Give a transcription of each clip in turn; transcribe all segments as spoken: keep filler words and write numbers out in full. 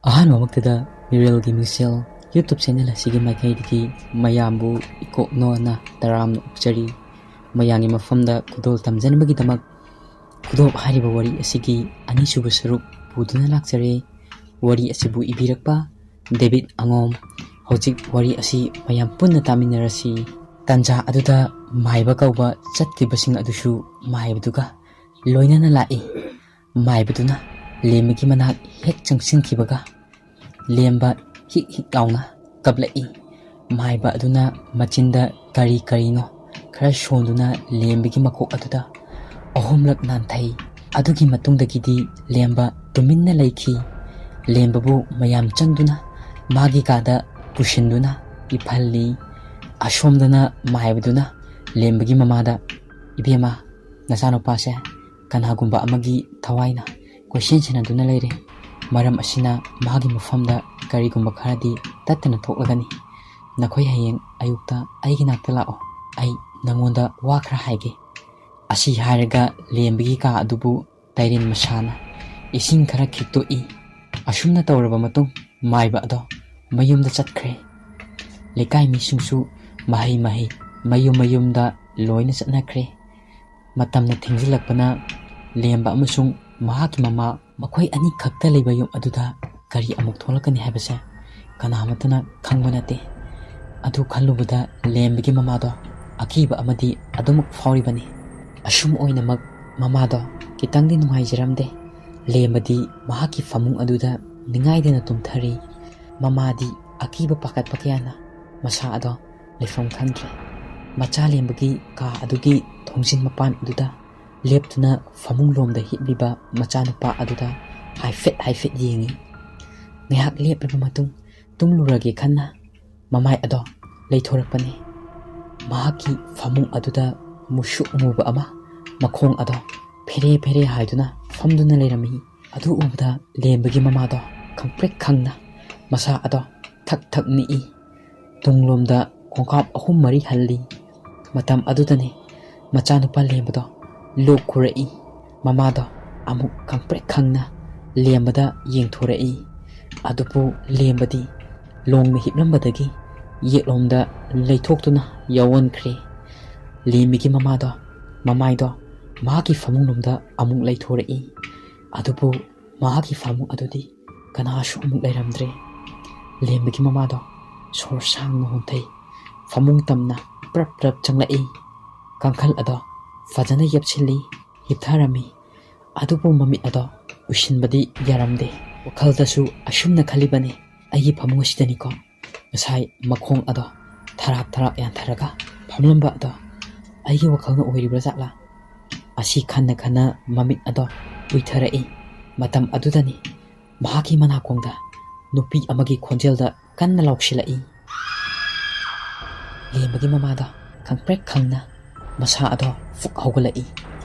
ꯑꯍꯥꯟꯕꯃꯛꯇꯗ ꯃꯤꯔꯦꯜꯒꯤ ꯃꯤꯡꯁꯦꯜ YouTube channel ꯑꯁꯤꯒꯤ ꯃꯥꯏꯀꯩꯗꯒꯤ ꯃꯌꯥꯝꯕꯨ ꯏꯀꯣꯛꯅꯣꯅ ꯇꯔꯥꯝꯅ ꯑꯣꯛꯆꯔꯤ꯫ ꯃꯌꯥꯝꯒꯤ ꯃꯐꯝꯗ ꯈꯨꯗꯣꯜ ꯇꯝꯖꯅꯕꯒꯤꯗꯃꯛ ꯈꯨꯗꯣꯞ ꯍꯥꯏꯔꯤꯕ ꯋꯥꯔꯤ ꯑꯁꯤꯒꯤ ꯑꯅꯤꯁꯨꯕ ꯁꯔꯨꯛ ꯄꯨꯗꯨꯅ ꯂꯥꯛꯆꯔꯦ꯫ ꯋꯥꯔꯤ ꯑꯁꯤꯕꯨ ꯏꯕꯤꯔꯛꯄ ꯗꯦꯕꯤꯠ ꯑꯉꯣꯝ꯫ ꯍꯧꯖꯤꯛ ꯋꯥꯔꯤ ꯑꯁꯤ ꯃꯌꯥꯝ ꯄꯨꯟꯅ ꯇꯥꯃꯤꯟꯅꯔꯁꯤ꯫ ꯇꯟꯖꯥ ꯑꯗꯨꯗ ꯃꯥꯏꯕ ꯀꯧꯕ ꯆꯠꯈꯤꯕꯁꯤꯡ ꯑꯗꯨꯁꯨ ꯃꯥꯏꯕꯗꯨꯒ ꯂꯣꯏꯅꯅ ꯂꯥꯛꯏ꯫ ꯃꯥꯏꯕꯗꯨꯅ ꯂꯦꯝꯕꯒꯤ ꯃꯅꯥꯛ ꯍꯦꯛ ꯆꯪꯁꯤꯟꯈꯤꯕꯒ ꯂꯦꯝꯕ ꯍꯤꯛ ꯍꯤꯛ ꯂꯥꯎꯅ ꯀꯞꯂꯛꯏ꯫ ꯃꯥꯏꯕ ꯑꯗꯨꯅ ꯃꯆꯤꯟꯗ ꯀꯔꯤ ꯀꯔꯤꯅꯣ ꯈꯔ ꯁꯣꯟꯗꯨꯅ ꯂꯦꯝꯕꯒꯤ ꯃꯀꯣꯛ ꯑꯗꯨꯗ ꯑꯍꯨꯝꯂꯛ ꯅꯥꯟꯊꯩ꯫ ꯑꯗꯨꯒꯤ ꯃꯇꯨꯡꯗꯒꯤꯗꯤ ꯂꯦꯝꯕ ꯇꯨꯃꯤꯟꯅ ꯂꯩꯈꯤ꯫ ꯂꯦꯝꯕꯕꯨ ꯃꯌꯥꯝ ꯆꯪꯗꯨꯅ ꯃꯥꯒꯤ ꯀꯥꯗ ꯄꯨꯁꯤꯟꯗꯨꯅ ꯏꯐꯜꯂꯤ꯫ ꯑꯁꯣꯝꯗꯅ ꯃꯥꯏꯕꯗꯨꯅ ꯂꯦꯝꯕꯒꯤ ꯃꯃꯥꯗ, "ꯏꯕꯦꯝꯃ, ꯅꯆꯥꯅꯨꯄꯥꯁꯦ ꯀꯅꯥꯒꯨꯝꯕ ꯑꯃꯒꯤ ꯊꯋꯥꯏꯅ ꯀꯣꯏꯁꯦꯟ ꯁꯦꯟꯅꯗꯨꯅ ꯂꯩꯔꯦ꯫ ꯃꯔꯝ ꯑꯁꯤꯅ ꯃꯥꯒꯤ ꯃꯐꯝꯗ ꯀꯔꯤꯒꯨꯝꯕ ꯈꯔꯗꯤ ꯇꯠꯇꯅ ꯊꯣꯛꯂꯒꯅꯤ꯫ ꯅꯈꯣꯏ ꯍꯌꯦꯡ ꯑꯌꯨꯛꯇ ꯑꯩꯒꯤ ꯅꯥꯛꯇ ꯂꯥꯛꯑꯣ꯫ ꯑꯩ ꯅꯉꯣꯟꯗ ꯋꯥ ꯈꯔ ꯍꯥꯏꯒꯦ"꯫ ꯑꯁꯤ ꯍꯥꯏꯔꯒ ꯂꯦꯝꯕꯒꯤ ꯀꯥ ꯑꯗꯨꯕꯨ ꯇꯥꯏꯔꯦꯟ ꯃꯁꯥꯅ ꯏꯁꯤꯡ ꯈꯔ ꯈꯤꯛꯇꯣꯛꯏ꯫ ꯑꯁꯨꯝꯅ ꯇꯧꯔꯕ ꯃꯇꯨꯡ ꯃꯥꯏꯕ ꯑꯗꯣ ꯃꯌꯨꯝꯗ ꯆꯠꯈ꯭ꯔꯦ꯫ ꯂꯩꯀꯥꯏ ꯃꯤꯁꯤꯡꯁꯨ ꯃꯍꯩ ꯃꯍꯩ ꯃꯌꯨꯝ ꯃꯌꯨꯝꯗ ꯂꯣꯏꯅ ꯆꯠꯅꯈ꯭ꯔꯦ꯫ ꯃꯇꯝꯅ ꯊꯦꯡꯖꯤꯜꯂꯛꯄꯅ ꯂꯦꯝꯕ ꯑꯃꯁꯨꯡ ꯃꯍꯥꯛꯀꯤ ꯃꯃꯥ ꯃꯈꯣꯏ ꯑꯅꯤꯈꯛꯇ ꯂꯩꯕ ꯌꯨꯝ ꯑꯗꯨꯗ ꯀꯔꯤ ꯑꯃꯨꯛ ꯊꯣꯛꯂꯛꯀꯅꯤ ꯍꯥꯏꯕꯁꯦ ꯀꯅꯥꯃꯠꯇꯅ ꯈꯪꯕ ꯅꯠꯇꯦ꯫ ꯑꯗꯨ ꯈꯜꯂꯨꯕꯗ ꯂꯦꯝꯕꯒꯤ ꯃꯃꯥꯗꯣ ꯑꯀꯤꯕ ꯑꯃꯗꯤ ꯑꯗꯨꯃꯛ ꯐꯥꯎꯔꯤꯕꯅꯤ꯫ ꯑꯁꯨꯝ ꯑꯣꯏꯅꯃꯛ ꯃꯃꯥꯗꯣ ꯈꯤꯇꯪꯗꯤ ꯅꯨꯡꯉꯥꯏꯖꯔꯝꯗꯦ꯫ ꯂꯦꯝꯕꯗꯤ ꯃꯍꯥꯛꯀꯤ ꯐꯃꯨꯡ ꯑꯗꯨꯗ ꯅꯤꯡꯉꯥꯏꯗꯅ ꯇꯨꯝꯊꯔꯤ꯫ ꯃꯃꯥꯗꯤ ꯑꯀꯤꯕ ꯄꯥꯈꯠꯄ ꯀꯌꯥꯅ ꯃꯁꯥ ꯑꯗꯣ ꯂꯩꯐꯝ ꯈꯪꯗ꯭ꯔꯦ꯫ ꯃꯆꯥ ꯂꯦꯝꯕꯒꯤ ꯀꯥ ꯑꯗꯨꯒꯤ ꯊꯣꯡꯖꯤꯟ ꯃꯄꯥꯟ ꯑꯗꯨꯗ ꯂꯦꯞꯇꯨꯅ ꯐꯃꯨꯡ ꯂꯣꯝꯗ ꯍꯤꯞꯂꯤꯕ ꯃꯆꯥꯅꯨꯄꯥ ꯑꯗꯨꯗ ꯍꯥꯏꯐꯦꯠ ꯍꯥꯏꯐꯦꯠ ꯌꯦꯡꯏ꯫ ꯉꯥꯏꯍꯥꯛ ꯂꯦꯞꯂꯕ ꯃꯇꯨꯡ ꯇꯨꯝꯂꯨꯔꯒꯦ ꯈꯟꯅ ꯃꯃꯥꯏ ꯑꯗꯣ ꯂꯩꯊꯣꯔꯛꯄꯅꯤ꯫ ꯃꯍꯥꯛꯀꯤ ꯐꯃꯨꯡ ꯑꯗꯨꯗ ꯃꯨꯁꯨꯛ ꯃꯨꯕ ꯑꯃ ꯃꯈꯣꯡ ꯑꯗꯣ ꯐꯦꯔꯦ ꯐꯦꯔꯦ ꯍꯥꯏꯗꯨꯅ ꯐꯝꯗꯨꯅ ꯂꯩꯔꯝꯃꯤ꯫ ꯑꯗꯨ ꯎꯕꯗ ꯂꯦꯝꯕꯒꯤ ꯃꯃꯥꯗꯣ ꯈꯪꯄ꯭ꯔꯦꯛ ꯈꯪꯅ ꯃꯁꯥ ꯑꯗꯣ ꯊꯛ ꯊꯛ ꯅꯤꯛꯏ꯫ ꯇꯨꯡꯂꯣꯝꯗ ꯈꯣꯡꯀꯥꯞ ꯑꯍꯨꯝ ꯃꯔꯤ ꯍꯜꯂꯤ꯫ ꯃꯇꯝ ꯑꯗꯨꯗꯅꯤ ꯃꯆꯥꯅꯨꯄꯥ ꯂꯦꯝꯕꯗꯣ ꯂꯣꯛ ꯈꯨꯔꯛꯏ꯫ ꯃꯃꯥꯗꯣ ꯑꯃꯨꯛ ꯈꯪꯄ꯭ꯔꯦꯛ ꯈꯪꯅ ꯂꯦꯝꯕꯗ ꯌꯦꯡꯊꯣꯔꯛꯏ꯫ ꯑꯗꯨꯕꯨ ꯂꯦꯝꯕꯗꯤ ꯂꯣꯡꯅ ꯍꯤꯞꯂꯝꯕꯗꯒꯤ ꯌꯦꯠꯂꯣꯝꯗ ꯂꯩꯊꯣꯛꯇꯨꯅ ꯌꯥꯎꯍꯟꯈ꯭ꯔꯦ꯫ ꯂꯦꯝꯕꯒꯤ ꯃꯃꯥꯗꯣ ꯃꯃꯥꯏꯗꯣ ꯃꯍꯥꯛꯀꯤ ꯐꯃꯨꯡꯂꯣꯝꯗ ꯑꯃꯨꯛ ꯂꯩꯊꯣꯔꯛꯏ꯫ ꯑꯗꯨꯕꯨ ꯃꯍꯥꯛꯀꯤ ꯐꯃꯨꯡ ꯑꯗꯨꯗꯤ ꯀꯅꯥꯁꯨ ꯑꯃꯨꯛ ꯂꯩꯔꯝꯗ꯭ꯔꯦ꯫ ꯂꯦꯝꯕꯒꯤ ꯃꯃꯥꯗꯣ ꯁꯣꯔ ꯁꯥꯡꯅ ꯍꯣꯟꯊꯩ꯫ ꯐꯃꯨꯡ ꯇꯝꯅ ꯄ꯭ꯔꯞ ꯄ꯭ꯔꯞ ꯆꯪꯂꯛꯏ꯫ ꯀꯥꯡꯈꯜ ꯑꯗꯣ ꯐꯖꯅ ꯌꯦꯞꯁꯤꯜꯂꯤ, ꯍꯤꯞꯊꯔꯝꯃꯤ꯫ ꯑꯗꯨꯕꯨ ꯃꯃꯤꯠ ꯑꯗꯣ ꯎꯏꯁꯤꯟꯕꯗꯤ ꯌꯥꯔꯝꯗꯦ꯫ ꯋꯥꯈꯜꯗꯁꯨ ꯑꯁꯨꯝꯅ ꯈꯜꯂꯤꯕꯅꯤ, "ꯑꯩꯒꯤ ꯐꯃꯨꯡ ꯑꯁꯤꯗꯅꯤꯀꯣ ꯉꯁꯥꯏ ꯃꯈꯣꯡ ꯑꯗꯣ ꯊꯔꯥꯛ ꯊꯔꯥꯛ ꯌꯥꯟꯊꯔꯒ ꯐꯝꯂꯝꯕ ꯑꯗꯣ ꯑꯩꯒꯤ ꯋꯥꯈꯜꯅ ꯑꯣꯏꯔꯤꯕ꯭ꯔꯥ ꯖꯥꯠꯂꯥ?" ꯑꯁꯤ ꯈꯟꯅ ꯈꯟꯅ ꯃꯃꯤꯠ ꯑꯗꯣ ꯎꯏꯊꯔꯛꯏ꯫ ꯃꯇꯝ ꯑꯗꯨꯗꯅꯤ ꯃꯍꯥꯛꯀꯤ ꯃꯅꯥꯀꯣꯡꯗ ꯅꯨꯄꯤ ꯑꯃꯒꯤ ꯈꯣꯟꯖꯦꯜꯗ ꯀꯟꯅ ꯂꯥꯎꯁꯤꯜꯂꯛꯏ꯫ ꯂꯦꯝꯕꯒꯤ ꯃꯃꯥꯗꯣ ꯈꯪꯄ꯭ꯔꯦꯛ ꯈꯪꯅ ꯃꯁꯥ ꯑꯗꯣ ꯐꯨꯛ ꯍꯧꯒꯠꯂꯛꯏ꯫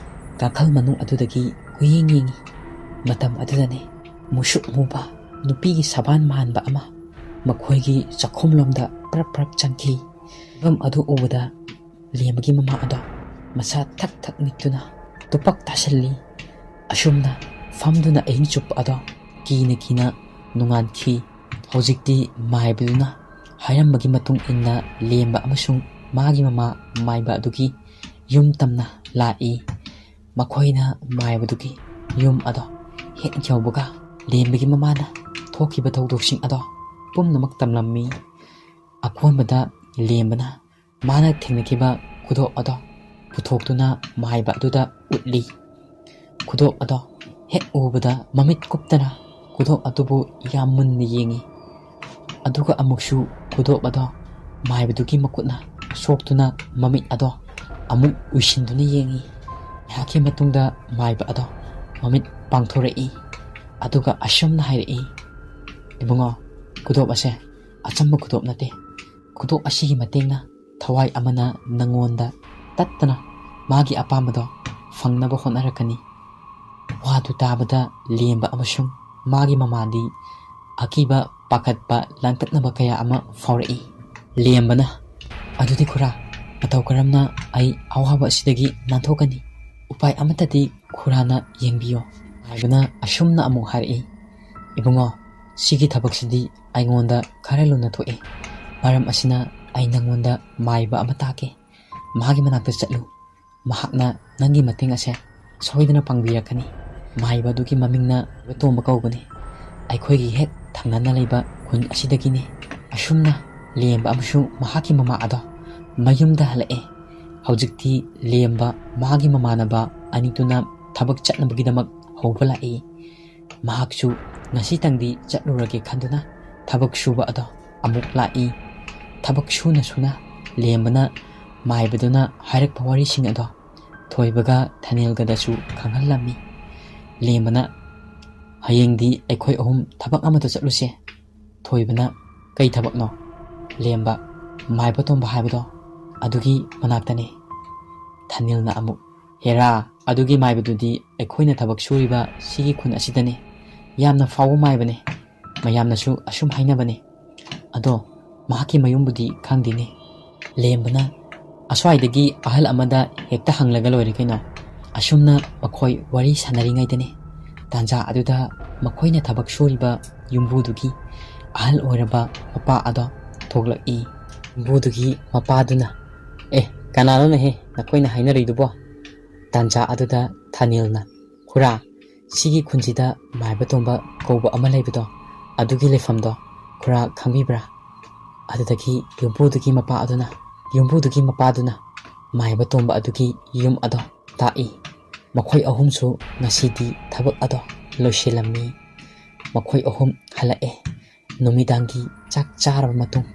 ꯀꯥꯡꯈꯜ ꯃꯅꯨꯡ ꯑꯗꯨꯗꯒꯤ ꯀꯨꯌꯦꯡ ꯌꯦꯡꯉꯤ꯫ ꯃꯇꯝ ꯑꯗꯨꯗꯅꯤ ꯃꯨꯁꯨꯛ ꯃꯨꯕ ꯅꯨꯄꯤꯒꯤ ꯁꯕꯥꯟ ꯃꯥꯟꯕ ꯑꯃ ꯃꯈꯣꯏꯒꯤ ꯆꯥꯛꯈꯨꯝꯂꯣꯝꯗ ꯄ꯭ꯔꯞ ꯄ꯭ꯔꯞ ꯆꯪꯈꯤ꯫ ꯐꯤꯕꯝ ꯑꯗꯨ ꯎꯕꯗ ꯂꯦꯝꯕꯒꯤ ꯃꯃꯥ ꯑꯗꯣ ꯃꯁꯥ ꯊꯛ ꯊꯛ ꯅꯤꯛꯇꯨꯅ ꯇꯨꯄꯛ ꯇꯥꯁꯤꯜꯂꯤ꯫ ꯑꯁꯨꯝꯅ ꯐꯝꯗꯨꯅ ꯑꯍꯤꯡ ꯆꯨꯞꯄ ꯑꯗꯣ ꯀꯤꯅ ꯀꯤꯅ ꯅꯣꯡꯉꯥꯟꯈꯤ꯫ ꯍꯧꯖꯤꯛꯇꯤ ꯃꯥꯏꯕꯗꯨꯅ ꯍꯥꯏꯔꯝꯕꯒꯤ ꯃꯇꯨꯡ ꯏꯟꯅ ꯂꯦꯝꯕ ꯑꯃꯁꯨꯡ ꯃꯥꯒꯤ ꯃꯃꯥ ꯃꯥꯏꯕ ꯑꯗꯨꯒꯤ ꯌꯨꯝ ꯇꯝꯅ ꯂꯥꯛꯏ꯫ ꯃꯈꯣꯏꯅ ꯃꯥꯏꯕꯗꯨꯒꯤ ꯌꯨꯝ ꯑꯗꯣ ꯍꯦꯛ ꯌꯧꯕꯒ ꯂꯦꯝꯕꯒꯤ ꯃꯃꯥꯅ ꯊꯣꯛꯈꯤꯕ ꯊꯧꯗꯣꯛꯁꯤꯡ ꯑꯗꯣ ꯄꯨꯝꯅꯃꯛ ꯇꯝꯂꯝꯃꯤ꯫ ꯑꯀꯣꯟꯕꯗ ꯂꯦꯝꯕꯅ ꯃꯥꯅ ꯊꯦꯡꯅꯈꯤꯕ ꯈꯨꯗꯣꯞ ꯑꯗꯣ ꯄꯨꯊꯣꯛꯇꯨꯅ ꯃꯥꯏꯕ ꯑꯗꯨꯗ ꯎꯠꯂꯤ꯫ ꯈꯨꯗꯣꯞ ꯑꯗꯣ ꯍꯦꯛ ꯎꯕꯗ ꯃꯃꯤꯠ ꯀꯨꯞꯇꯅ ꯈꯨꯗꯣꯞ ꯑꯗꯨꯕꯨ ꯌꯥꯝ ꯃꯨꯟꯅ ꯌꯦꯡꯉꯤ꯫ ꯑꯗꯨꯒ ꯑꯃꯨꯛꯁꯨ ꯈꯨꯗꯣꯞ ꯑꯗꯣ ꯃꯥꯏꯕꯗꯨꯒꯤ ꯃꯈꯨꯠꯅ ꯁꯣꯛꯇꯨꯅ ꯃꯃꯤꯠ ꯑꯗꯣ ꯑꯃꯨꯛ ꯎꯏꯁꯤꯟꯗꯨꯅ ꯌꯦꯡꯉꯤ꯫ ꯉꯥꯏꯍꯥꯛꯀꯤ ꯃꯇꯨꯡꯗ ꯃꯥꯏꯕ ꯑꯗꯣ ꯃꯃꯤꯠ ꯄꯥꯡꯊꯣꯔꯛꯏ꯫ ꯑꯗꯨꯒ ꯑꯁꯨꯝꯅ ꯍꯥꯏꯔꯛꯏ, "ꯏꯕꯨꯡꯉꯣ, ꯈꯨꯗꯣꯞ ꯑꯁꯦ ꯑꯆꯝꯕ ꯈꯨꯗꯣꯞ ꯅꯠꯇꯦ꯫ ꯈꯨꯗꯣꯞ ꯑꯁꯤꯒꯤ ꯃꯇꯦꯡꯅ ꯊꯋꯥꯏ ꯑꯃꯅ ꯅꯪꯉꯣꯟꯗ ꯇꯠꯇꯅ ꯃꯥꯒꯤ ꯑꯄꯥꯝꯕꯗꯣ ꯐꯪꯅꯕ ꯍꯣꯠꯅꯔꯛꯀꯅꯤ"꯫ ꯋꯥꯗꯨ ꯇꯥꯕꯗ ꯂꯦꯝꯕ ꯑꯃꯁꯨꯡ ꯃꯥꯒꯤ ꯃꯃꯥꯗꯤ ꯑꯀꯤꯕ, ꯄꯥꯈꯠꯄ, ꯂꯥꯡꯇꯛꯅꯕ ꯀꯌꯥ ꯑꯃ ꯐꯥꯎꯔꯛꯏ꯫ ꯂꯦꯝꯕꯅ, "ꯑꯗꯨꯗꯤ ꯈꯨꯔꯥ, ꯃꯇꯧ ꯀꯔꯝꯅ ꯑꯩ ꯑꯋꯥꯕ ꯑꯁꯤꯗꯒꯤ ꯅꯥꯟꯊꯣꯛꯀꯅꯤ? ꯎꯄꯥꯏ ꯑꯃꯠꯇꯗꯤ ꯈꯨꯔꯥꯅ ꯌꯦꯡꯕꯤꯌꯣ"꯫ ꯃꯥꯏꯕꯅ ꯑꯁꯨꯝꯅ ꯑꯃꯨꯛ ꯍꯥꯏꯔꯛꯏ, "ꯏꯕꯨꯡꯉꯣ, "ꯁꯤꯒꯤ ꯊꯕꯛꯁꯤꯗꯤ ꯑꯩꯉꯣꯟꯗ ꯈꯔ ꯂꯨꯅ ꯊꯣꯛꯏ꯫ ꯃꯔꯝ ꯑꯁꯤꯅ ꯑꯩ ꯅꯪꯉꯣꯟꯗ ꯃꯥꯏꯕ ꯑꯃ ꯇꯥꯛꯀꯦ꯫ ꯃꯍꯥꯛꯀꯤ ꯃꯅꯥꯛꯇ ꯆꯠꯂꯨ꯫ ꯃꯍꯥꯛꯅ ꯅꯪꯒꯤ ꯃꯇꯦꯡ ꯑꯁꯦ ꯁꯣꯏꯗꯅ ꯄꯥꯡꯕꯤꯔꯛꯀꯅꯤ꯫" ꯃꯥꯏꯕ ꯑꯗꯨꯒꯤ ꯃꯃꯤꯡꯅ ꯇꯣꯝꯕ ꯀꯧꯕꯅꯤ꯫ ꯑꯩꯈꯣꯏꯒꯤ ꯍꯦꯛ ꯊꯪꯅꯅ ꯂꯩꯕ ꯈꯨꯟ ꯑꯁꯤꯗꯒꯤꯅꯤ꯫ ꯑꯁꯨꯝꯅ ꯂꯦꯝꯕ ꯑꯃꯁꯨꯡ ꯃꯍꯥꯛꯀꯤ ꯃꯃꯥ ꯑꯗꯣ ꯃꯌꯨꯝꯗ ꯍꯜꯂꯛꯑꯦ꯫ ꯍꯧꯖꯤꯛꯇꯤ ꯂꯦꯝꯕ ꯃꯥꯒꯤ ꯃꯃꯥꯟꯅꯕ ꯑꯅꯤꯗꯨꯅ ꯊꯕꯛ ꯆꯠꯅꯕꯒꯤꯗꯃꯛ ꯍꯧꯕ ꯂꯥꯛꯏ꯫ ꯃꯍꯥꯛꯁꯨ ꯉꯁꯤꯇꯪꯗꯤ ꯆꯠꯂꯨꯔꯒꯦ ꯈꯟꯗꯨꯅ ꯊꯕꯛ ꯁꯨꯕ ꯑꯗꯣ ꯑꯃꯨꯛ ꯂꯥꯛꯏ꯫ ꯊꯕꯛ ꯁꯨꯅ ꯁꯨꯅ ꯂꯦꯝꯕꯅ ꯃꯥꯏꯕꯗꯨꯅ ꯍꯥꯏꯔꯛꯄ ꯋꯥꯔꯤꯁꯤꯡ ꯑꯗꯣ ꯊꯣꯏꯕꯒ ꯊꯅꯦꯜꯒꯗꯁꯨ ꯈꯪꯍꯜꯂꯝꯃꯤ꯫ ꯂꯦꯝꯕꯅ, "ꯍꯌꯦꯡꯗꯤ ꯑꯩꯈꯣꯏ ꯑꯍꯨꯝ ꯊꯕꯛ ꯑꯃꯗ ꯆꯠꯂꯨꯁꯦ꯫" ꯊꯣꯏꯕꯅ, "ꯀꯩ ꯊꯕꯛꯅꯣ?" ꯂꯦꯝꯕ, "ꯃꯥꯏꯕ ꯇꯣꯝꯕ ꯍꯥꯏꯕꯗꯣ, ꯑꯗꯨꯒꯤ ꯃꯅꯥꯛꯇꯅꯤ꯫" ꯊꯅꯦꯜꯅ ꯑꯃꯨꯛ, "ꯍꯦꯔꯥ, ꯑꯗꯨꯒꯤ ꯃꯥꯏꯕꯗꯨꯗꯤ ꯑꯩꯈꯣꯏꯅ ꯊꯕꯛ ꯁꯨꯔꯤꯕ ꯁꯤꯒꯤ ꯈꯨꯟ ꯑꯁꯤꯗꯅꯤ꯫ ꯌꯥꯝꯅ ꯐꯥꯎꯕ ꯃꯥꯏꯕꯅꯤ꯫ ꯃꯌꯥꯝꯅꯁꯨ ꯑꯁꯨꯝ ꯍꯥꯏꯅꯕꯅꯤ꯫ ꯑꯗꯣ ꯃꯍꯥꯛꯀꯤ ꯃꯌꯨꯝꯕꯨꯗꯤ ꯈꯪꯗꯦꯅꯦ꯫" ꯂꯦꯝꯕꯅ, "ꯑꯁ꯭ꯋꯥꯏꯗꯒꯤ ꯑꯍꯜ ꯑꯃꯗ ꯍꯦꯛꯇ ꯍꯪꯂꯒ ꯂꯣꯏꯔꯦ ꯀꯩꯅꯣ꯫" ꯑꯁꯨꯝꯅ ꯃꯈꯣꯏ ꯋꯥꯔꯤ ꯁꯥꯟꯅꯔꯤꯉꯩꯗꯅꯤ ꯇꯥꯟꯖꯥ ꯑꯗꯨꯗ ꯃꯈꯣꯏꯅ ꯊꯕꯛ ꯁꯨꯔꯤꯕ ꯌꯨꯝꯕꯨꯗꯨꯒꯤ ꯑꯍꯜ ꯑꯣꯏꯔꯕ ꯃꯄꯥ ꯑꯗꯣ ꯊꯣꯛꯂꯛꯏ꯫ ꯌꯨꯝꯕꯨꯗꯨꯒꯤ ꯃꯄꯥꯗꯨꯅ, "ꯑꯦ, ꯀꯅꯥꯅꯣꯅꯦꯍꯦ ꯅꯈꯣꯏꯅ ꯍꯥꯏꯅꯔꯤꯗꯨꯕꯣ?" ꯇꯥꯟꯖꯥ ꯑꯗꯨꯗ ꯊꯥꯅꯦꯜꯅ, "ꯈꯨꯔꯥ, ꯁꯤꯒꯤ ꯈꯨꯟꯁꯤꯗ ꯃꯥꯏꯕ ꯇꯣꯝꯕ ꯀꯧꯕ ꯑꯃ ꯂꯩꯕꯗꯣ, ꯑꯗꯨꯒꯤ ꯂꯩꯐꯝꯗꯣ ꯈꯨꯔꯥ ꯈꯪꯕꯤꯕ꯭ꯔꯥ?" ꯑꯗꯨꯗꯒꯤ ꯌꯨꯝꯕꯨꯗꯨꯒꯤ ꯃꯄꯥ ꯑꯗꯨꯅ, ꯌꯨꯝꯕꯨꯗꯨꯒꯤ ꯃꯄꯥꯗꯨꯅ ꯃꯥꯏꯕ ꯇꯣꯝꯕ ꯑꯗꯨꯒꯤ ꯌꯨꯝ ꯑꯗꯣ ꯇꯥꯛꯏ꯫ ꯃꯈꯣꯏ ꯑꯍꯨꯝꯁꯨ ꯉꯁꯤꯗꯤ ꯊꯕꯛ ꯑꯗꯣ ꯂꯣꯏꯁꯤꯜꯂꯝꯃꯤ꯫ ꯃꯈꯣꯏ ꯑꯍꯨꯝ ꯍꯜꯂꯛꯑꯦ꯫ ꯅꯨꯃꯤꯗꯥꯡꯒꯤ ꯆꯥꯛ ꯆꯥꯔꯕ ꯃꯇꯨꯡ,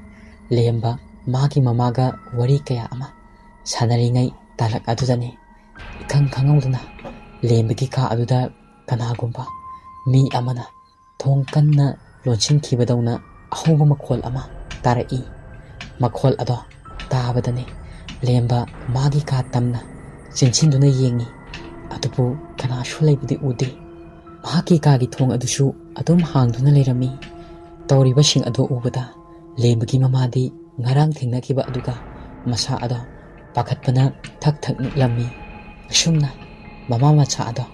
ꯂꯦꯝꯕ ꯃꯥꯒꯤ ꯃꯃꯥꯒ ꯋꯥꯔꯤ ꯀꯌꯥ ꯑꯃ ꯁꯥꯟꯅꯔꯤꯉꯩ ꯇꯥꯂꯛ ꯑꯗꯨꯗꯅꯤ ꯏꯈꯪ ꯈꯪꯍꯧꯗꯅ ꯂꯦꯝꯕꯒꯤ ꯀꯥ ꯑꯗꯨꯗ ꯀꯅꯥꯒꯨꯝꯕ ꯃꯤ ꯑꯃꯅ ꯊꯣꯡ ꯀꯟꯅ ꯂꯣꯟꯁꯤꯟꯈꯤꯕꯗꯧꯅ ꯑꯍꯧꯕ ꯃꯈꯣꯜ ꯑꯃ ꯇꯥꯔꯛꯏ꯫ ꯃꯈꯣꯜ ꯑꯗꯣ ꯇꯥꯕꯗꯅꯤ ꯂꯦꯝꯕ ꯃꯥꯒꯤ ꯀꯥ ꯇꯝꯅ ꯆꯦꯟꯁꯤꯟꯗꯨꯅ ꯌꯦꯡꯉꯤ꯫ ꯑꯗꯨꯕꯨ ꯀꯅꯥꯁꯨ ꯂꯩꯕꯗꯤ ꯎꯗꯦ꯫ ꯃꯍꯥꯛꯀꯤ ꯀꯥꯒꯤ ꯊꯣꯡ ꯑꯗꯨꯁꯨ ꯑꯗꯨꯝ ꯍꯥꯡꯗꯨꯅ ꯂꯩꯔꯝꯃꯤ꯫ ꯇꯧꯔꯤꯕꯁꯤꯡ ꯑꯗꯨ ꯎꯕꯗ ꯂꯦꯝꯕꯒꯤ ꯃꯃꯥꯗꯤ ꯉꯔꯥꯡ ꯊꯦꯡꯅꯈꯤꯕ ꯑꯗꯨꯒ ꯃꯁꯥ ꯑꯗꯣ ꯄꯥꯈꯠꯄꯅ ꯊꯛ ꯊꯛ ꯅꯤꯛꯂꯝꯃꯤ꯫ ꯑꯁꯨꯝꯅ ꯃꯃꯥ ꯃꯆꯥ ꯑꯗꯣ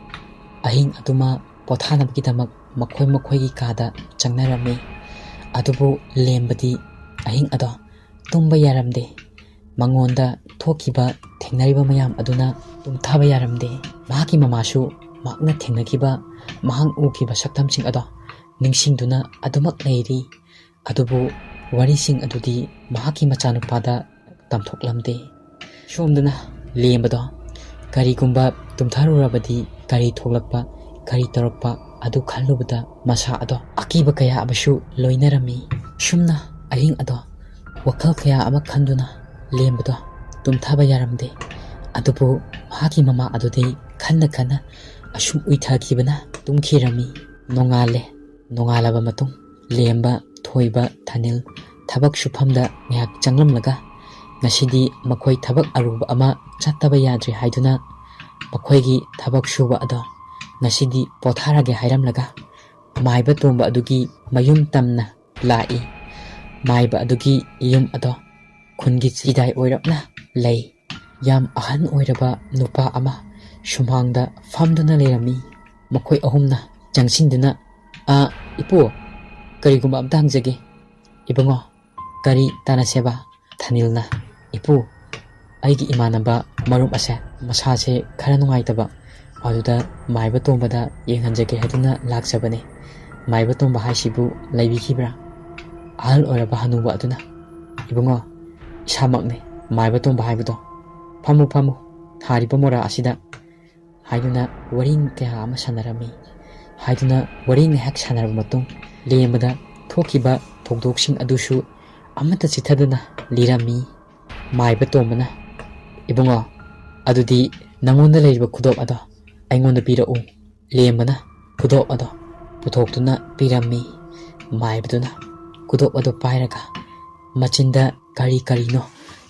ꯑꯍꯤꯡ ꯑꯗꯨꯃ ꯄꯣꯊꯥꯅꯕꯒꯤꯗꯃꯛ ꯃꯈꯣꯏ ꯃꯈꯣꯏꯒꯤ ꯀꯥꯗ ꯆꯪꯅꯔꯝꯃꯤ꯫ ꯑꯗꯨꯕꯨ ꯂꯦꯝꯕꯗꯤ ꯑꯍꯤꯡ ꯑꯗꯣ ꯇꯨꯝꯕ ꯌꯥꯔꯝꯗꯦ꯫ ꯃꯉꯣꯟꯗ ꯊꯣꯛꯈꯤꯕ, ꯊꯦꯡꯅꯔꯤꯕ ꯃꯌꯥꯝ ꯑꯗꯨꯅ ꯇꯨꯝꯊꯕ ꯌꯥꯔꯝꯗꯦ꯫ ꯃꯍꯥꯛꯀꯤ ꯃꯃꯥꯁꯨ ꯃꯍꯥꯛꯅ ꯊꯦꯡꯅꯈꯤꯕ, ꯃꯍꯥꯛ ꯎꯈꯤꯕ ꯁꯛꯇꯝꯁꯤꯡ ꯑꯗꯣ ꯅꯤꯡꯁꯤꯡꯗꯨꯅ ꯑꯗꯨꯃꯛ ꯂꯩꯔꯤ꯫ ꯑꯗꯨꯕꯨ ꯋꯥꯔꯤꯁꯤꯡ ꯑꯗꯨꯗꯤ ꯃꯍꯥꯛꯀꯤ ꯃꯆꯥꯅꯨꯄꯥꯗ ꯇꯝꯊꯣꯛꯂꯝꯗꯦ꯫ ꯁꯣꯝꯗꯅ ꯂꯦꯝꯕꯗꯣ ꯀꯔꯤꯒꯨꯝꯕ ꯇꯨꯝꯊꯔꯨꯔꯕꯗꯤ ꯀꯔꯤ ꯊꯣꯛꯂꯛꯄ, ꯀꯔꯤ ꯇꯧꯔꯛꯄ ꯑꯗꯨ ꯈꯜꯂꯨꯕꯗ ꯃꯁꯥ ꯑꯗꯣ ꯑꯀꯤꯕ ꯀꯌꯥ ꯑꯃꯁꯨ ꯂꯣꯏꯅꯔꯝꯃꯤ꯫ ꯁꯨꯝꯅ ꯑꯍꯤꯡ ꯑꯗꯣ ꯋꯥꯈꯜ ꯀꯌꯥ ꯑꯃ ꯈꯟꯗꯨꯅ ꯂꯦꯝꯕꯗꯣ ꯇꯨꯝꯊꯕ ꯌꯥꯔꯝꯗꯦ꯫ ꯑꯗꯨꯕꯨ ꯃꯍꯥꯛꯀꯤ ꯃꯃꯥ ꯑꯗꯨꯗꯤ ꯈꯟꯅ ꯈꯟꯅ ꯑꯁꯨꯝ ꯎꯏꯊꯈꯤꯕꯅ ꯇꯨꯝꯈꯤꯔꯝꯃꯤ꯫ ꯅꯣꯡꯉꯥꯜꯂꯦ꯫ ꯅꯣꯡꯉꯥꯜꯂꯕ ꯃꯇꯨꯡ ꯂꯦꯝꯕ, ꯊꯣꯏꯕ, ꯊꯥꯅꯤꯜ ꯊꯕꯛ ꯁꯨꯐꯝꯗ ꯉꯥꯏꯍꯥꯛ ꯆꯪꯂꯝꯂꯒ ꯉꯁꯤꯗꯤ ꯃꯈꯣꯏ ꯊꯕꯛ ꯑꯔꯨꯕ ꯑꯃ ꯆꯠꯇꯕ ꯌꯥꯗ꯭ꯔꯦ ꯍꯥꯏꯗꯨꯅ ꯃꯈꯣꯏꯒꯤ ꯊꯕꯛ ꯁꯨꯕ ꯑꯗꯣ ꯉꯁꯤꯗꯤ ꯄꯣꯊꯥꯔꯒꯦ ꯍꯥꯏꯔꯝꯂꯒ ꯃꯥꯏꯕ ꯇꯣꯝꯕ ꯑꯗꯨꯒꯤ ꯃꯌꯨꯝ ꯇꯝꯅ ꯂꯥꯛꯏ꯫ ꯃꯥꯏꯕ ꯑꯗꯨꯒꯤ ꯌꯨꯝ ꯑꯗꯣ ꯈꯨꯟꯒꯤ ꯆꯤꯗꯥꯏ ꯑꯣꯏꯔꯞꯅ ꯂꯩ꯫ ꯌꯥꯝ ꯑꯍꯟ ꯑꯣꯏꯔꯕ ꯅꯨꯄꯥ ꯑꯃ ꯁꯨꯃꯥꯡꯗ ꯐꯝꯗꯨꯅ ꯂꯩꯔꯝꯃꯤ꯫ ꯃꯈꯣꯏ ꯑꯍꯨꯝꯅ ꯆꯪꯁꯤꯟꯗꯨꯅ, "ꯑ, ꯏꯄꯨ, ꯀꯔꯤꯒꯨꯝꯕ ꯑꯝꯇ ꯍꯪꯖꯒꯦ꯫" "ꯏꯕꯨꯡꯉꯣ, ꯀꯔꯤ ꯇꯥꯟꯅꯁꯦꯕ?" ꯊꯥꯅꯤꯜꯅ, "ꯏꯄꯨ, ꯑꯩꯒꯤ ꯏꯃꯥꯟꯅꯕ ꯃꯔꯨꯞ ꯑꯁꯦ ꯃꯁꯥꯁꯦ ꯈꯔ ꯅꯨꯡꯉꯥꯏꯇꯕ, ꯑꯗꯨꯗ ꯃꯥꯏꯕ ꯇꯣꯝꯕꯗ ꯌꯦꯡꯍꯟꯖꯒꯦ ꯍꯥꯏꯗꯨꯅ ꯂꯥꯛꯆꯕꯅꯦ꯫" ꯃꯥꯏꯕ ꯇꯣꯝꯕ ꯍꯥꯏꯁꯤꯕꯨ ꯂꯩꯕꯤꯈꯤꯕ꯭ꯔꯥ? ꯑꯍꯜ ꯑꯣꯏꯔꯕ ꯍꯅꯨꯕ ꯑꯗꯨꯅ, "ꯏꯕꯨꯡꯉꯣ, ꯏꯁꯥꯃꯛꯅꯦ ꯃꯥꯏꯕ ꯇꯣꯝꯕ ꯍꯥꯏꯕꯗꯣ꯫ ꯐꯝꯃꯨ, ꯐꯝꯃꯨ, ꯊꯥꯔꯤꯕ ꯃꯣꯔꯥ ꯑꯁꯤꯗ" ꯍꯥꯏꯗꯨꯅ ꯋꯥꯔꯤ ꯀꯌꯥ ꯑꯃ ꯁꯥꯟꯅꯔꯝꯃꯤ꯫ ꯍꯥꯏꯗꯨꯅ ꯋꯥꯔꯤ ꯉꯥꯏꯍꯥꯛ ꯁꯥꯟꯅꯔꯕ ꯃꯇꯨꯡ ꯂꯦꯝꯕꯗ ꯊꯣꯛꯈꯤꯕ ꯊꯧꯗꯣꯛꯁꯤꯡ ꯑꯗꯨꯁꯨ ꯑꯃꯠꯇ ꯆꯤꯠꯊꯗꯅ ꯂꯤꯔꯝꯃꯤ꯫ ꯃꯥꯏꯕ ꯇꯣꯝꯕꯅ, "ꯏꯕꯨꯡꯉꯣ, ꯑꯗꯨꯗꯤ ꯅꯪꯉꯣꯟꯗ ꯂꯩꯔꯤꯕ ꯈꯨꯗꯣꯞ ꯑꯗꯣ ꯑꯩꯉꯣꯟꯗ ꯄꯤꯔꯛꯎ꯫" ꯂꯦꯝꯕꯅ ꯈꯨꯗꯣꯞ ꯑꯗꯣ ꯄꯨꯊꯣꯛꯇꯨꯅ ꯄꯤꯔꯝꯃꯤ꯫ ꯃꯥꯏꯕꯗꯨꯅ ꯈꯨꯗꯣꯞ ꯑꯗꯨ ꯄꯥꯏꯔꯒ ꯃꯆꯤꯟꯗ ꯀꯔꯤ ꯀꯔꯤꯅꯣ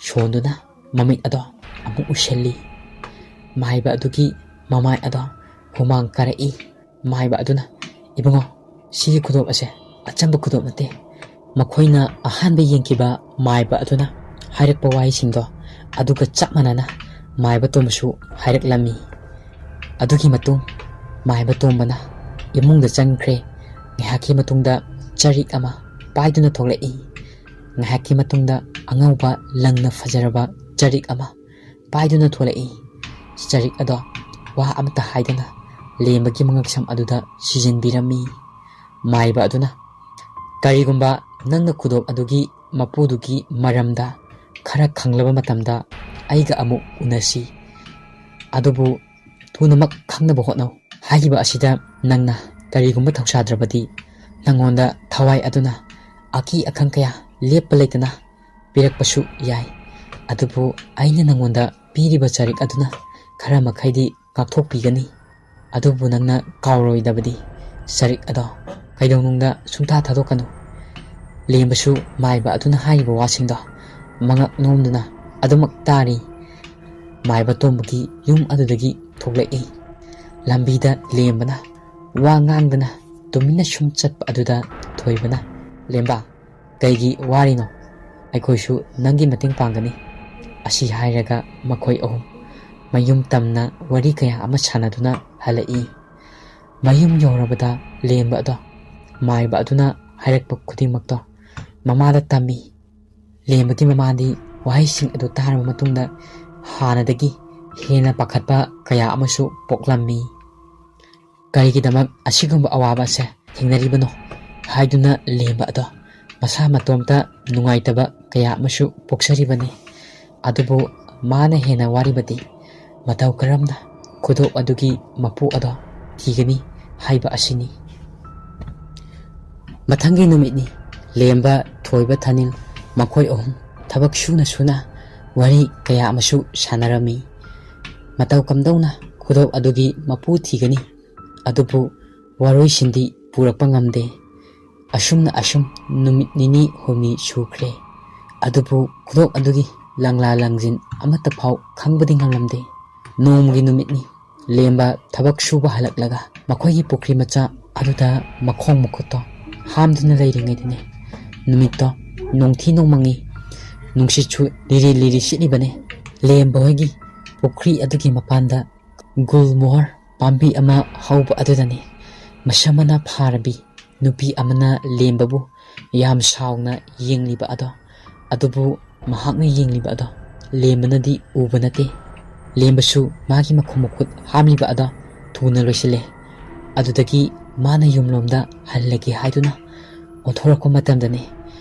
ꯁꯣꯟꯗꯨꯅ ꯃꯃꯤꯠ ꯑꯗꯣ ꯑꯃꯨꯛ ꯎꯏꯁꯤꯜꯂꯤ꯫ ꯃꯥꯏꯕ ꯑꯗꯨꯒꯤ ꯃꯃꯥꯏ ꯑꯗꯣ ꯍꯨꯃꯥꯡ ꯀꯥꯔꯛꯏ꯫ ꯃꯥꯏꯕ ꯑꯗꯨꯅ, "ꯏꯕꯨꯡꯉꯣ, ꯁꯤꯒꯤ ꯈꯨꯗꯣꯞ ꯑꯁꯦ ꯑꯆꯝꯕ ꯈꯨꯗꯣꯞ ꯅꯠꯇꯦ꯫ ꯃꯈꯣꯏꯅ ꯑꯍꯥꯟꯕ ꯌꯦꯡꯈꯤꯕ ꯃꯥꯏꯕ ꯑꯗꯨꯅ ꯍꯥꯏꯔꯛꯄ ꯋꯥꯍꯩꯁꯤꯡꯗꯣ ꯑꯗꯨꯒ ꯆꯞ ꯃꯥꯟꯅꯅ ꯃꯥꯏꯕ ꯇꯣꯝꯕꯁꯨ ꯍꯥꯏꯔꯛꯂꯝꯃꯤ꯫" ꯑꯗꯨꯒꯤ ꯃꯇꯨꯡ ꯃꯥꯏꯕ ꯇꯣꯝꯕꯅ ꯏꯃꯨꯡꯗ ꯆꯪꯈ꯭ꯔꯦ꯫ ꯉꯥꯏꯍꯥꯛꯀꯤ ꯃꯇꯨꯡꯗ ꯆꯔꯤꯛ ꯑꯃ ꯄꯥꯏꯗꯨꯅ ꯊꯣꯛꯂꯛꯏ꯫ ꯉꯥꯏꯍꯥꯛꯀꯤ ꯃꯇꯨꯡꯗ ꯑꯉꯧꯕ ꯂꯪꯅ ꯐꯖꯔꯕ ꯆꯔꯤꯛ ꯑꯃ ꯄꯥꯏꯗꯨꯅ ꯊꯣꯛꯂꯛꯏ꯫ ꯆꯔꯤꯛ ꯑꯗꯣ ꯋꯥ ꯑꯃꯠꯇ ꯍꯥꯏꯗꯅ ꯂꯦꯝꯕꯒꯤ ꯃꯉꯛꯁꯝ ꯑꯗꯨꯗ ꯁꯤꯖꯤꯟꯕꯤꯔꯝꯃꯤ꯫ ꯃꯥꯏꯕ ꯑꯗꯨꯅ, "ꯀꯔꯤꯒꯨꯝꯕ ꯅꯪꯅ ꯈꯨꯗꯣꯞ ꯑꯗꯨꯒꯤ ꯃꯄꯨꯗꯨꯒꯤ ꯃꯔꯝꯗ ꯈꯔ ꯈꯪꯂꯕ ꯃꯇꯝꯗ ꯑꯩꯒ ꯑꯃꯨꯛ ꯎꯅꯁꯤ꯫ ꯑꯗꯨꯕꯨ ꯊꯨꯅꯃꯛ ꯈꯪꯅꯕ ꯍꯣꯠꯅꯧ꯫ ꯍꯥꯏꯔꯤꯕ ꯑꯁꯤꯗ ꯅꯪꯅ ꯀꯔꯤꯒꯨꯝꯕ ꯊꯧꯁꯥꯗ꯭ꯔꯕꯗꯤ ꯅꯪꯉꯣꯟꯗ ꯊꯋꯥꯏ ꯑꯗꯨꯅ ꯑꯀꯤ ꯑꯈꯪ ꯀꯌꯥ ꯂꯦꯞꯄ ꯂꯩꯇꯅ ꯄꯤꯔꯛꯄꯁꯨ ꯌꯥꯏ꯫ ꯑꯗꯨꯕꯨ ꯑꯩꯅ ꯅꯪꯉꯣꯟꯗ ꯄꯤꯔꯤꯕ ꯆꯔꯤꯛ ꯑꯗꯨꯅ ꯈꯔ ꯃꯈꯩꯗꯤ ꯉꯥꯛꯊꯣꯛꯄꯤꯒꯅꯤ꯫ ꯑꯗꯨꯕꯨ ꯅꯪꯅ ꯀꯥꯎꯔꯣꯏꯗꯕꯗꯤ ꯆꯔꯤꯛ ꯑꯗꯣ ꯀꯩꯗꯧꯅꯨꯡꯗ ꯁꯨꯡꯊꯥ ꯊꯥꯗꯣꯛꯀꯅꯨ꯫" ꯂꯦꯝꯕꯁꯨ ꯃꯥꯏꯕ ꯑꯗꯨꯅ ꯍꯥꯏꯔꯤꯕ ꯋꯥꯁꯤꯡꯗꯣ ꯃꯉꯛ ꯅꯣꯝꯗꯨꯅ ꯑꯗꯨꯃꯛ ꯇꯥꯔꯤ꯫ ꯃꯥꯏꯕ ꯇꯣꯝꯕꯒꯤ ꯌꯨꯝ ꯑꯗꯨꯗꯒꯤ ꯊꯣꯛꯂꯛꯏ꯫ ꯂꯝꯕꯤꯗ ꯂꯦꯝꯕꯅ ꯋꯥ ꯉꯥꯡꯗꯅ ꯇꯨꯃꯤꯟꯅ ꯁꯨꯝ ꯆꯠꯄ ꯑꯗꯨꯗ ꯊꯣꯏꯕꯅ, "ꯂꯦꯝꯕ, ꯀꯩꯒꯤ ꯋꯥꯔꯤꯅꯣ? ꯑꯩꯈꯣꯏꯁꯨ ꯅꯪꯒꯤ ꯃꯇꯦꯡ ꯄꯥꯡꯒꯅꯤ꯫" ꯑꯁꯤ ꯍꯥꯏꯔꯒ ꯃꯈꯣꯏ ꯑꯍꯨꯝ ꯃꯌꯨꯝ ꯇꯝꯅ ꯋꯥꯔꯤ ꯀꯌꯥ ꯑꯃ ꯁꯥꯟꯅꯗꯨꯅ ꯍꯜꯂꯛꯏ꯫ ꯃꯌꯨꯝ ꯌꯧꯔꯕꯗ ꯂꯦꯝꯕ ꯑꯗꯣ ꯃꯥꯏꯕ ꯑꯗꯨꯅ ꯍꯥꯏꯔꯛꯄ ꯈꯨꯗꯤꯡꯃꯛꯇꯣ ꯃꯃꯥꯗ ꯇꯝꯃꯤ꯫ ꯂꯦꯝꯕꯒꯤ ꯃꯃꯥꯗꯤ ꯋꯥꯍꯩꯁꯤꯡ ꯑꯗꯨ ꯇꯥꯔꯕ ꯃꯇꯨꯡꯗ ꯍꯥꯟꯅꯗꯒꯤ ꯍꯦꯟꯅ ꯄꯥꯈꯠꯄ ꯀꯌꯥ ꯑꯃꯁꯨ ꯄꯣꯛꯂꯝꯃꯤ꯫ "ꯀꯔꯤꯒꯤꯗꯃꯛ ꯑꯁꯤꯒꯨꯝꯕ ꯑꯋꯥꯕ ꯑꯁꯦ ꯊꯦꯡꯅꯔꯤꯕꯅꯣ?" ꯍꯥꯏꯗꯨꯅ ꯂꯦꯝꯕ ꯑꯗꯣ ꯃꯁꯥ ꯃꯇꯣꯝꯇ ꯅꯨꯡꯉꯥꯏꯇꯕ ꯀꯌꯥ ꯑꯃꯁꯨ ꯄꯣꯛꯆꯔꯤꯕꯅꯤ꯫ ꯑꯗꯨꯕꯨ ꯃꯥꯅ ꯍꯦꯟꯅ ꯋꯥꯔꯤꯕꯗꯤ ꯃꯇꯧ ꯀꯔꯝꯅ ꯈꯨꯗꯣꯞ ꯑꯗꯨꯒꯤ ꯃꯄꯨ ꯑꯗꯣ ꯊꯤꯒꯅꯤ ꯍꯥꯏꯕ ꯑꯁꯤꯅꯤ꯫ ꯃꯊꯪꯒꯤ ꯅꯨꯃꯤꯠꯅꯤ꯫ ꯂꯦꯝꯕ, ꯊꯣꯏꯕ, ꯊꯥꯅꯤꯜ ꯃꯈꯣꯏ ꯑꯍꯨꯝ ꯊꯕꯛ ꯁꯨꯅ ꯁꯨꯅ ꯋꯥꯔꯤ ꯀꯌꯥ ꯑꯃꯁꯨ ꯁꯥꯟꯅꯔꯝꯃꯤ꯫ ꯃꯇꯧ ꯀꯝꯗꯧꯅ ꯈꯨꯗꯣꯞ ꯑꯗꯨꯒꯤ ꯃꯄꯨ ꯊꯤꯒꯅꯤ? ꯑꯗꯨꯕꯨ ꯋꯥꯔꯣꯏꯁꯤꯟꯗꯤ ꯄꯨꯔꯛꯄ ꯉꯝꯗꯦ꯫ ꯑꯁꯨꯝꯅ ꯑꯁꯨꯝ ꯅꯨꯃꯤꯠ ꯅꯤꯅꯤ ꯍꯨꯝꯅꯤ ꯁꯨꯈ꯭ꯔꯦ꯫ ꯑꯗꯨꯕꯨ ꯈꯨꯗꯣꯞ ꯑꯗꯨꯒꯤ ꯂꯪꯂꯥ ꯂꯪꯖꯤꯟ ꯑꯃꯠꯇ ꯐꯥꯎ ꯈꯪꯕꯗꯤ ꯉꯝꯂꯝꯗꯦ꯫ ꯅꯣꯡꯃꯒꯤ ꯅꯨꯃꯤꯠꯅꯤ꯫ ꯂꯦꯝꯕ ꯊꯕꯛ ꯁꯨꯕ ꯍꯜꯂꯛꯂꯒ ꯃꯈꯣꯏꯒꯤ ꯄꯨꯈ꯭ꯔꯤ ꯃꯆꯥ ꯑꯗꯨꯗ ꯃꯈꯣꯡ ꯃꯈꯨꯠꯇꯣ ꯍꯥꯝꯗꯨꯅ ꯂꯩꯔꯤꯉꯩꯗꯅꯦ, ꯅꯨꯃꯤꯠꯇꯣ ꯅꯣꯡꯊꯤ ꯅꯣꯡꯃꯪꯉꯤ꯫ ꯅꯨꯡꯁꯤꯠꯁꯨ ꯂꯤꯔꯤ ꯂꯤꯔꯤ ꯁꯤꯠꯂꯤꯕꯅꯦ꯫ ꯂꯦꯝꯕ ꯍꯣꯏꯒꯤ ꯄꯨꯈ꯭ꯔꯤ ꯑꯗꯨꯒꯤ ꯃꯄꯥꯟꯗ ꯒꯨꯜꯃꯣꯍꯔ ꯄꯥꯝꯕꯤ ꯑꯃ ꯍꯧꯕ ꯑꯗꯨꯗꯅꯤ ꯃꯁꯝ ꯃꯅꯥ ꯐꯥꯔꯕꯤ ꯅꯨꯄꯤ ꯑꯃꯅ ꯂꯦꯝꯕꯕꯨ ꯌꯥꯝ ꯁꯥꯎꯅ ꯌꯦꯡꯂꯤꯕ ꯑꯗꯣ, ꯑꯗꯨꯕꯨ ꯃꯍꯥꯛꯅ ꯌꯦꯡꯂꯤꯕ ꯑꯗꯣ ꯂꯦꯝꯕꯅꯗꯤ ꯎꯕ ꯅꯠꯇꯦ꯫ ꯂꯦꯝꯕꯁꯨ ꯃꯥꯒꯤ ꯃꯈꯣꯡ ꯃꯈꯨꯠ ꯍꯥꯝꯂꯤꯕ ꯑꯗꯣ ꯊꯨꯅ ꯂꯣꯏꯁꯤꯜꯂꯦ꯫ ꯑꯗꯨꯗꯒꯤ ꯃꯥꯅ ꯌꯨꯝꯂꯣꯝꯗ ꯍꯜꯂꯒꯦ ꯍꯥꯏꯗꯨꯅ ꯑꯣꯟꯊꯣꯔꯛꯄ ꯃꯇꯝꯗꯅꯤ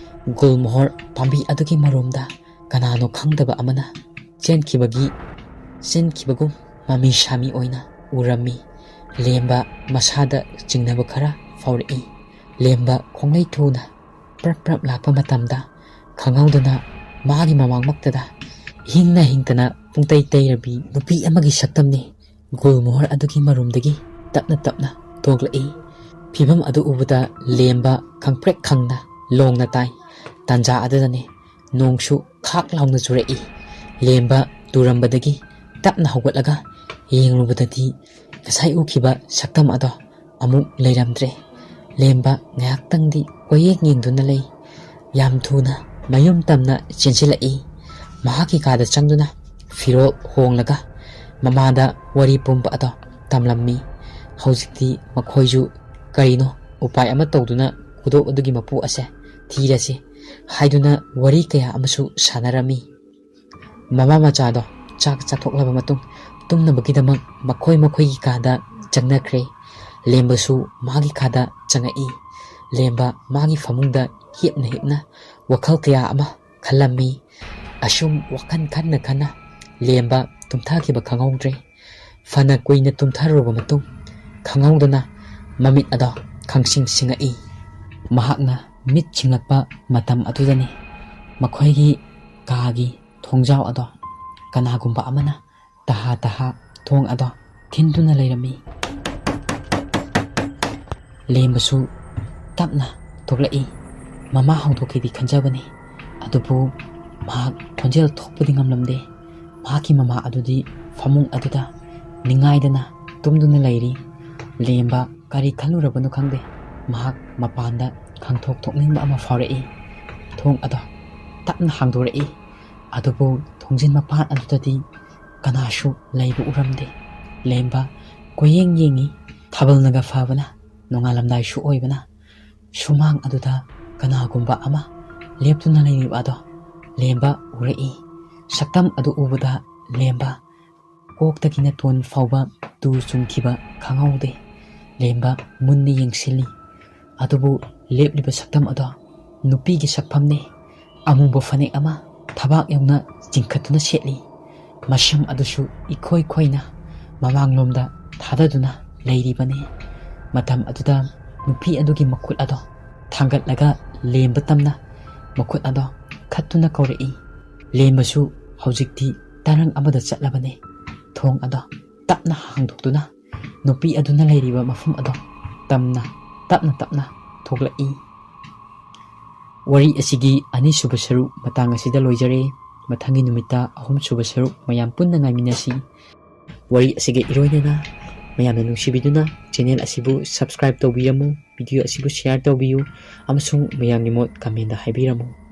ꯒꯨꯜꯃꯣꯍꯣꯔ ꯄꯥꯝꯕꯤ ꯑꯗꯨꯒꯤ ꯃꯔꯨꯝꯗ ꯀꯅꯥꯅꯣ ꯈꯪꯗꯕ ꯑꯃꯅ ꯆꯦꯟꯈꯤꯕꯒꯤ, ꯆꯦꯟꯈꯤꯕꯒꯨꯝ ꯃꯃꯤ ꯁꯥꯃꯤ ꯑꯣꯏꯅ ꯎꯔꯝꯃꯤ꯫ ꯂꯦꯝꯕ ꯃꯁꯥꯗ ꯆꯤꯡꯅꯕ ꯈꯔ ꯐꯥꯎꯔꯛꯏ꯫ ꯂꯦꯝꯕ ꯈꯣꯡꯂꯩ ꯊꯨꯅ ꯄ꯭ꯔꯞ ꯄ꯭ꯔꯞ ꯂꯥꯛꯄ ꯃꯇꯝꯗ ꯈꯪꯍꯧꯗꯅ ꯃꯥꯒꯤ ꯃꯃꯥꯡꯃꯛꯇꯗ ꯍꯤꯡꯅ ꯍꯤꯡꯗꯅ ꯄꯨꯡꯇꯩ ꯇꯩꯔꯕꯤ ꯅꯨꯄꯤ ꯑꯃꯒꯤ ꯁꯛꯇꯝꯅꯤ ꯒꯨꯜꯃꯣꯍꯣꯔ ꯑꯗꯨꯒꯤ ꯃꯔꯨꯝꯗꯒꯤ ꯇꯞꯅ ꯇꯞꯅ ꯊꯣꯛꯂꯛꯏ꯫ ꯐꯤꯕꯝ ꯑꯗꯨ ꯎꯕꯗ ꯂꯦꯝꯕ ꯈꯪꯄ꯭ꯔꯦꯛ ꯈꯪꯅ ꯂꯣꯡꯅ ꯇꯥꯏ꯫ ꯇꯥꯟꯖꯥ ꯑꯗꯨꯗꯅꯤ ꯅꯣꯡꯁꯨ ꯈꯥꯛ ꯂꯥꯎꯅ ꯆꯨꯔꯛꯏ꯫ ꯂꯦꯝꯕ ꯇꯨꯔꯝꯕꯗꯒꯤ ꯇꯞꯅ ꯍꯧꯒꯠꯂꯒ ꯌꯦꯡꯂꯨꯕꯗꯗꯤ ꯉꯁꯥꯏ ꯎꯈꯤꯕ ꯁꯛꯇꯝ ꯑꯗꯣ ꯑꯃꯨꯛ ꯂꯩꯔꯝꯗ꯭ꯔꯦ꯫ ꯂꯦꯝꯕ ꯉꯥꯏꯍꯥꯛꯇꯪꯗꯤ ꯀꯣꯏꯌꯦꯡ ꯌꯦꯡꯗꯨꯅ ꯂꯩ꯫ ꯌꯥꯝ ꯊꯨꯅ ꯃꯌꯨꯝ ꯇꯝꯅ ꯆꯦꯟꯁꯤꯜꯂꯛꯏ꯫ ꯃꯍꯥꯛꯀꯤ ꯀꯥꯗ ꯆꯪꯗꯨꯅ ꯐꯤꯔꯣꯜ ꯍꯣꯡꯂꯒ ꯃꯃꯥꯗ ꯋꯥꯔꯤ ꯄꯨꯝꯕ ꯑꯗꯣ ꯇꯝꯂꯝꯃꯤ꯫ ꯍꯧꯖꯤꯛꯇꯤ ꯃꯈꯣꯏꯁꯨ ꯀꯔꯤꯅꯣ ꯎꯄꯥꯏ ꯑꯃ ꯇꯧꯗꯨꯅ ꯈꯨꯗꯣꯞ ꯑꯗꯨꯒꯤ ꯃꯄꯨ ꯑꯁꯦ ꯊꯤꯔꯁꯤ ꯍꯥꯏꯗꯨꯅ ꯋꯥꯔꯤ ꯀꯌꯥ ꯑꯃꯁꯨ ꯁꯥꯟꯅꯔꯝꯃꯤ꯫ ꯃꯃꯥ ꯃꯆꯥꯗꯣ ꯆꯥꯛ ꯆꯥꯊꯣꯛꯂꯕ ꯃꯇꯨꯡ ꯇꯨꯝꯅꯕꯒꯤꯗꯃꯛ ꯃꯈꯣꯏ ꯃꯈꯣꯏꯒꯤ ꯀꯥꯗ ꯆꯪꯅꯈ꯭ꯔꯦ꯫ ꯂꯦꯝꯕꯁꯨ ꯃꯥꯒꯤ ꯀꯥꯗ ꯆꯪꯉꯛꯏ꯫ ꯂꯦꯝꯕ ꯃꯥꯒꯤ ꯐꯃꯨꯡꯗ ꯍꯤꯞꯅ ꯍꯤꯞꯅ ꯋꯥꯈꯜ ꯀꯌꯥ ꯑꯃ ꯈꯜꯂꯝꯃꯤ꯫ ꯑꯁꯨꯝ ꯋꯥꯈꯜ ꯈꯟꯅ ꯈꯟꯅ ꯂꯦꯝꯕ ꯇꯨꯝꯊꯈꯤꯕ ꯈꯪꯍꯧꯗ꯭ꯔꯦ꯫ ꯐꯅ ꯀꯨꯏꯅ ꯇꯨꯝꯊꯔꯨꯔꯕ ꯃꯇꯨꯡ ꯈꯪꯍꯧꯗꯅ ꯃꯃꯤꯠ ꯑꯗꯣ ꯈꯪꯁꯤꯡ ꯁꯤꯡꯉꯛꯏ꯫ ꯃꯍꯥꯛꯅ ꯃꯤꯠ ꯁꯤꯡꯂꯛꯄ ꯃꯇꯝ ꯑꯗꯨꯗꯅꯤ ꯃꯈꯣꯏꯒꯤ ꯀꯥꯒꯤ ꯊꯣꯡꯖꯥꯎ ꯑꯗꯣ ꯀꯅꯥꯒꯨꯝꯕ ꯑꯃꯅ ꯇꯍꯥ ꯇꯍꯥ ꯊꯣꯡ ꯑꯗꯣ ꯊꯤꯟꯗꯨꯅ ꯂꯩꯔꯝꯃꯤ꯫ ꯂꯦꯝꯕꯁꯨ ꯇꯞꯅ ꯊꯣꯛꯂꯛꯏ꯫ ꯃꯃꯥ ꯍꯧꯗꯣꯛꯀꯦꯗꯤ ꯈꯟꯖꯕꯅꯤ, ꯑꯗꯨꯕꯨ ꯃꯍꯥꯛ ꯈꯣꯟꯖꯦꯜ ꯊꯣꯛꯄꯗꯤ ꯉꯝꯂꯝꯗꯦ꯫ ꯃꯍꯥꯛꯀꯤ ꯃꯃꯥ ꯑꯗꯨꯗꯤ ꯐꯃꯨꯡ ꯑꯗꯨꯗ ꯅꯤꯡꯉꯥꯏꯗꯅ ꯇꯨꯝꯗꯨꯅ ꯂꯩꯔꯤ꯫ ꯂꯦꯝꯕ ꯀꯔꯤ ꯈꯜꯂꯨꯔꯕꯅꯣ ꯈꯪꯗꯦ, ꯃꯍꯥꯛ ꯃꯄꯥꯟꯗ ꯈꯪꯊꯣꯛ ꯊꯣꯛꯅꯤꯡꯕ ꯑꯃ ꯐꯥꯎꯔꯛꯏ꯫ ꯊꯣꯡ ꯑꯗꯣ ꯇꯞꯅ ꯍꯥꯡꯗꯣꯔꯛꯏ꯫ ꯑꯗꯨꯕꯨ ꯊꯣꯡꯖꯤꯟ ꯃꯄꯥꯟ ꯑꯗꯨꯗꯗꯤ ꯀꯅꯥꯁꯨ ꯂꯩꯕ ꯎꯔꯝꯗꯦ꯫ ꯂꯦꯝꯕ ꯀꯣꯏꯌꯦꯡ ꯌꯦꯡꯉꯤ꯫ ꯊꯥꯕꯜꯅꯒ ꯐꯕꯅ ꯅꯣꯡꯉꯥꯜꯂꯝꯗꯥꯏꯁꯨ ꯑꯣꯏꯕꯅ ꯁꯨꯃꯥꯡ ꯑꯗꯨꯗ ꯀꯅꯥꯒꯨꯝꯕ ꯑꯃ ꯂꯦꯞꯇꯨꯅ ꯂꯩꯔꯤꯕ ꯑꯗꯣ ꯂꯦꯝꯕ ꯎꯔꯛꯏ꯫ ꯁꯛꯇꯝ ꯑꯗꯨ ꯎꯕꯗ ꯂꯦꯝꯕ ꯀꯣꯛꯇꯒꯤꯅ ꯇꯣꯟ ꯐꯥꯎꯕ ꯇꯨ ꯆꯨꯡꯈꯤꯕ ꯈꯪꯍꯧꯗꯦ꯫ ꯂꯦꯝꯕ ꯃꯨꯟꯅ ꯌꯦꯡꯁꯤꯜꯂꯤ꯫ ꯑꯗꯨꯕꯨ ꯂꯦꯞꯂꯤꯕ ꯁꯛꯇꯝ ꯑꯗꯣ ꯅꯨꯄꯤꯒꯤ ꯁꯛꯐꯝꯅꯤ꯫ ꯑꯃꯨꯕ ꯐꯅꯦꯛ ꯑꯃ ꯊꯕꯥꯛ ꯌꯧꯅ ꯆꯤꯡꯈꯠꯇꯨꯅ ꯁꯦꯠꯂꯤ꯫ ꯃꯁꯝ ꯑꯗꯨꯁꯨ ꯏꯈꯣꯏ ꯈꯣꯏꯅ ꯃꯃꯥꯡꯂꯣꯝꯗ ꯊꯥꯗꯗꯨꯅ ꯂꯩꯔꯤꯕꯅꯤ꯫ ꯃꯇꯝ ꯑꯗꯨꯗ ꯅꯨꯄꯤ ꯑꯗꯨꯒꯤ ꯃꯈꯨꯠ ꯑꯗꯣ ꯊꯥꯡꯒꯠꯂꯒ ꯂꯦꯝꯕ ꯇꯝꯅ ꯃꯈꯨꯠ ꯑꯗꯣ ꯈꯠꯇꯨꯅ ꯀꯧꯔꯛꯏ꯫ ꯂꯦꯝꯕꯁꯨ ꯍꯧꯖꯤꯛꯇꯤ ꯇꯔꯪ ꯑꯃꯗ ꯆꯠꯂꯕꯅꯤ꯫ ꯊꯣꯡ ꯑꯗꯣ ꯇꯞꯅ ꯍꯥꯡꯗꯣꯛꯇꯨꯅ ꯅꯨꯄꯤ ꯑꯗꯨꯅ ꯂꯩꯔꯤꯕ ꯃꯐꯝ ꯑꯗꯣ ꯇꯝꯅ ꯇꯞꯅ ꯇꯞꯅ ꯊꯣꯛꯂꯛꯏ꯫ ꯋꯥꯔꯤ ꯑꯁꯤꯒꯤ ꯑꯅꯤꯁꯨꯕ ꯁꯔꯨꯛ ꯃꯇꯥꯡ ꯑꯁꯤꯗ ꯂꯣꯏꯖꯔꯦ꯫ ꯃꯊꯪꯒꯤ ꯅꯨꯃꯤꯠꯇ ꯑꯍꯨꯝꯁꯨꯕ ꯁꯔꯨꯛ ꯃꯌꯥꯝ ꯄꯨꯟꯅ ꯉꯥꯏꯃꯤꯟꯅꯁꯤ꯫ ꯋꯥꯔꯤ ꯑꯁꯤꯒ ꯏꯔꯣꯏꯅꯅ ꯃꯌꯥꯝꯅ ꯅꯨꯡꯁꯤꯕꯤꯗꯨꯅ channel ꯑꯁꯤꯕꯨ subscribe ꯇꯧꯕꯤꯔꯝꯃꯨ, video ꯑꯁꯤꯕꯨ share ꯇꯧꯕꯤꯌꯨ, ꯑꯃꯁꯨꯡ ꯃꯌꯥꯝꯒꯤ ꯃꯣꯠ comment ꯍꯥꯏꯕꯤꯔꯝꯃꯨ꯫